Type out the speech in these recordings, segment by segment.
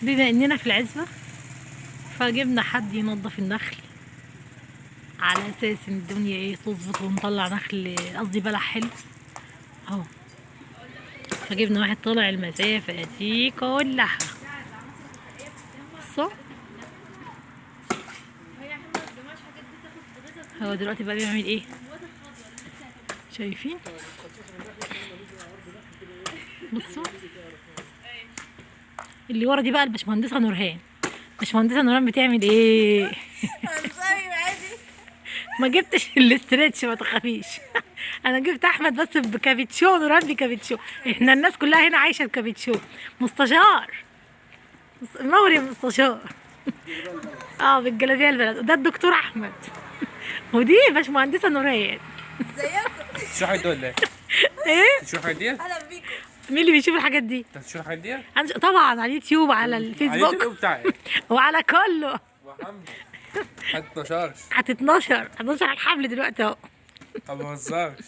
بما اننا في العزبة فجبنا حد ينظف النخل على اساس ان الدنيا ايه تظبط ونطلع نخل، قصدي بلح حلو اهو. فجبنا واحد طلع المسافة دي كلها. بصوا هو دلوقتي بقى بيعمل ايه، شايفين؟ بصوا اللي ورا دي بقى الباشمهندسة نورهان. باشمهندسة نورهان بتعمل ايه؟ ما جبتش ال stretch ما تخافيش. انا جبت احمد بس بكابيتشو، نورهان بكابيتشو. احنا الناس كلها هنا عايشه بكابيتشو. مستشار موري مستشار. اه بالجلابيه البلد. ده الدكتور احمد ودي باشمهندسه نورهان. ازيكم؟ تشوف الحاجات دي ولا ايه؟ ايه؟ تشوف الحاجات دي؟ اهلا بيكم. مين اللي بيشوف الحاجات دي؟ انت تشوف الحاجات دي؟ طبعا على اليوتيوب، على الفيسبوك، اليوتيوب بتاعي وعلى كله. وحمد هتنشرش. هتتنشر، هتنشر على الحبل دلوقتي اهو. ما بهزرش.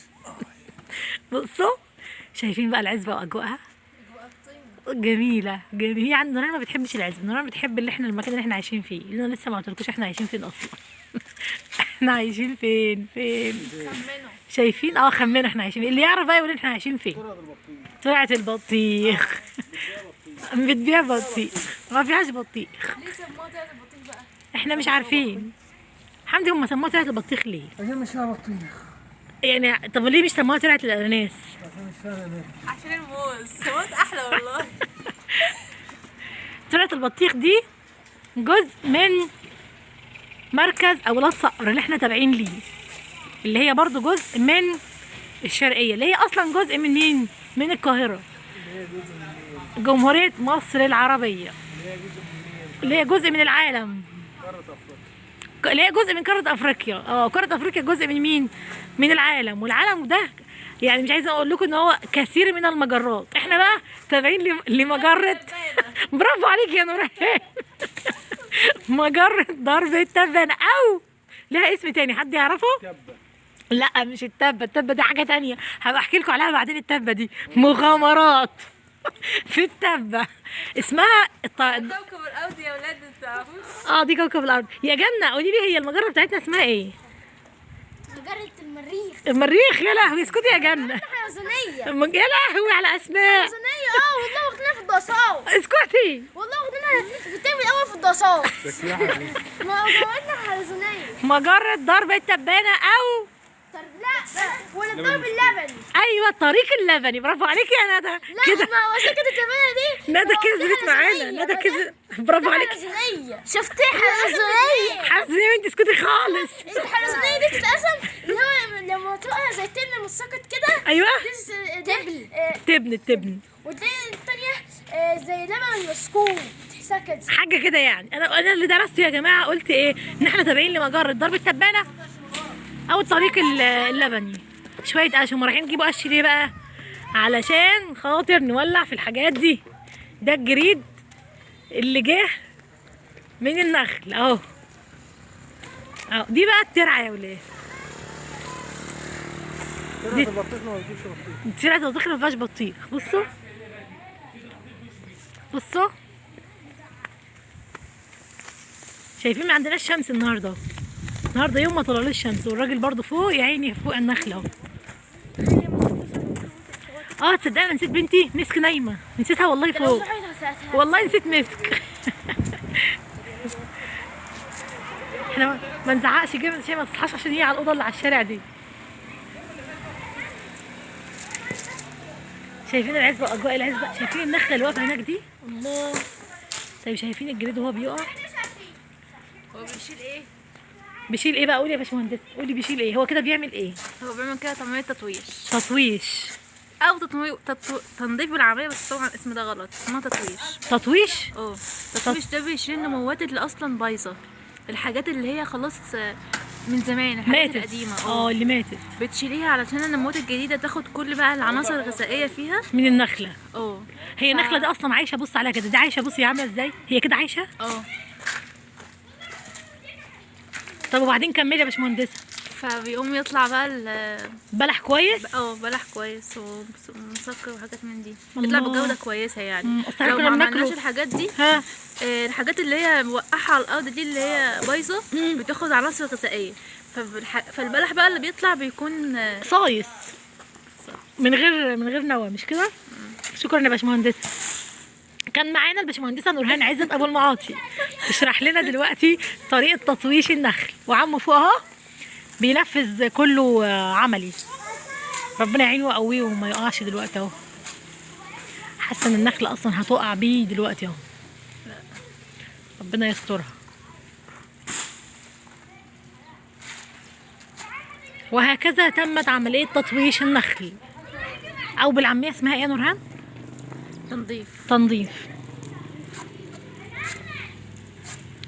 بصوا شايفين بقى العزبة واجواءها جميلة جميلة. هي عند نوران ما بتحبش العزبة، نوران بتحب اللي احنا المكان اللي احنا عايشين فيه، اللي انا لسه ما قلتلكوش احنا عايشين فين اصلا. احنا عايشين فين؟ فين؟ شايفين؟ اه خمنوا احنا عايشين فين. اللي يعرف بقى يقول احنا عايشين فين. طلعت البطيخ. بتبيع بطيخ، ما فيهاش بطيخ. ليه سموها طلعت البطيخ بقى؟ احنا مش عارفين حمدي هم سموها طلعت البطيخ ليه؟ عشان مش فيها بطيخ. يعني طب ليه مش سموها طلعت الاناناس؟ عشان مش فيها اناناس. عشان الموز، الموز احلى والله. طلعت البطيخ دي جزء من مركز اولاد صقر اللي احنا تابعين ليه، اللي هي برضو جزء من الشرقية، اللي هي اصلا جزء من مين؟ من القاهرة، جمهورية مصر العربية، اللي هي جزء من العالم، اللي هي جزء من قارة افريقيا. اه قارة افريقيا جزء من مين؟ من العالم. والعالم ده يعني مش عايزه اقول لكم ان هو كثير من المجرات. احنا بقى تابعين لمجره. برافو عليك يا نورهان. مجرة درب التبانة، او لها اسم تاني حد يعرفه؟ تبة. لا مش التبة، التبة دي حاجة تانية هبقى احكي لكم عليها بعدين. التبة دي مغامرات في التبة اسمها كوكب الارض يا ولاد ما تعرفوش. اه دي كوكب الارض يا جنة. قولي لي هي المجرة بتاعتنا اسمها ايه؟ مجرة المريخ. المريخ. يا لهوي اسكتي يا جنة. حلزونية. يا لهوي على اسماء. حلزونية اه والله واخدينها في الدراسات. اسكتي والله واخدينها في الترم الأول في الدراسات. شكلها حلو. ما قلنا حلزونية. مجرة درب التبانة او لا ولا الضرب اللبني. ايوه الطريق اللبني. برافو عليكي يا ندى. لا كده ما هو كده التبانة دي. ندى كذبت معانا. ندى كذب. برافو عليكي. حلزونية. شفتي حلزونية؟ حلزونية انت اسكتي خالص. الحلزونية دي بتتقسم اللي هو لما تبقى زي التبن متساقط كده. ايوه تبن. تبن التبن. والتانية زي لبن مسكوب تحسها كده حاجة كده يعني. انا اللي درسته يا جماعة قلت ايه؟ ان احنا تابعين لمجره درب التبانه او الطريق اللبني. شوية قش. هم رايحين يجيبوا قش ليه بقى؟ علشان خاطر نولع في الحاجات دي. ده الجريد اللي جه من النخل اهو. اهو دي بقى الترعه يا ولاد. طلعت البطيخ ما بتجيبش بطيخ. ترعه البطيخ ما فيهاش بطيخ. بصوا بصوا شايفين ما عندناش شمس النهارده. النهارده يوم ما طلعلوش الشمس. والراجل برضو فوق يا عيني فوق النخلة اهو. اه تصدقي انا نسيت بنتي مسك نايمة، نسيتها والله فوق. والله نسيت مسك. احنا ما نزعقش جامد عشان ما تصحاش، عشان هي على الاوضة اللي على الشارع دي. شايفين العزبة واجواء العزبة؟ شايفين النخلة اللي واقفة هناك دي؟ الله. طيب شايفين الجريد وهو بيقع؟ هو بيشيل ايه؟ بيشيل ايه بقى؟ قولي يا باشمهندس، قولي بيشيل ايه؟ هو كده بيعمل ايه؟ هو بيعمل كده عملية تطويش. تطويش او تنظيف بالعملية، بس طبعا الاسم ده غلط، اسمها تطويش. تطويش؟ اه تطويش ده بيشيل النموات اللي اصلا بايظة، الحاجات اللي هي خلاص من زمان، الحاجات ماتت القديمة. اه اللي ماتت بتشيليها علشان النموات الجديدة تاخد كل بقى العناصر الغذائية فيها. من النخلة. اه هي النخلة دي اصلا عايشه. بص عليها كده، دي عايشه. بصي عامله ازاي هي كده عايشه. اه طب وبعدين كملي يا باشمهندسه. فبيقوم يطلع بقى بلح كويس. اه بلح كويس ومسكر وحاجات من دي، الله. يطلع بجودة كويسة يعني. أصل إحنا لو كنا ما عملناش بناكله. الحاجات دي، ها الحاجات اللي هي موقعة على الأرض دي اللي هي بايظة بتاخد عناصر غذائية، فالبلح بقى اللي بيطلع بيكون صايص من غير نوى، مش كده؟ شكرا يا باشمهندسه. كان معانا الباشمهندسه نورهان عزت ابو المعاطي تشرح لنا دلوقتي طريقه تطويش النخل، وعمه فوق اهو بينفذ كله عملي. ربنا يعينه ويقويه وما يقعش دلوقتي اهو. حاسه ان النخلة اصلا هتقع بيه دلوقتي اهو. ربنا يسترها. وهكذا تمت عملية تطويش النخل، او بالعامية اسمها ايه يا نورهان؟ تنظيف. تنظيف.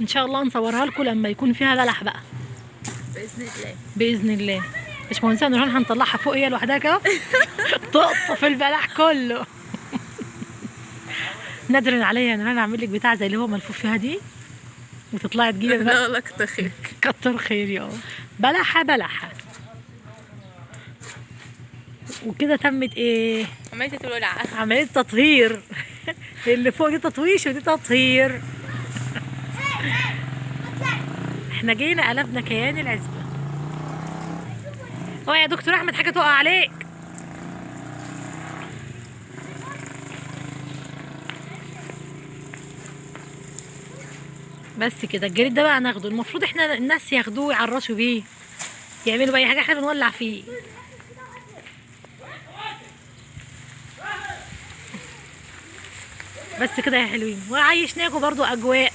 ان شاء الله نصورها لكم لما يكون فيها بلح بقى بإذن الله. باذن الله. باشمهندسه نورهان هنطلعها فوق هي لوحدها كده تقطف البلح كله. نادر عليا يا نورهان اعمل لك بتاع زي اللي هو ملفوف فيها دي وتطلعي تجيبي بقى. لا والله كتر خيرك. كتر خير يا بلحه بلحه. وكده تمت ايه؟ عملت الولعة. عملية تطهير. اللي فوق دي تطويش ودي تطهير. احنا جينا قلبنا كيان العزبة. اوعى يا دكتور احمد حاجة تقع عليك. بس كده الجريد ده بقى ناخده، المفروض احنا الناس ياخدوه يعرشوا بيه، يعملوا بأي حاجة، احنا بنولع فيه. بس كده يا حلوين، وعيشناكم برضو اجواء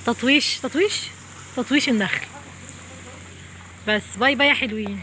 تطويش تطويش تطويش النخل. بس bye bye يا حلوين.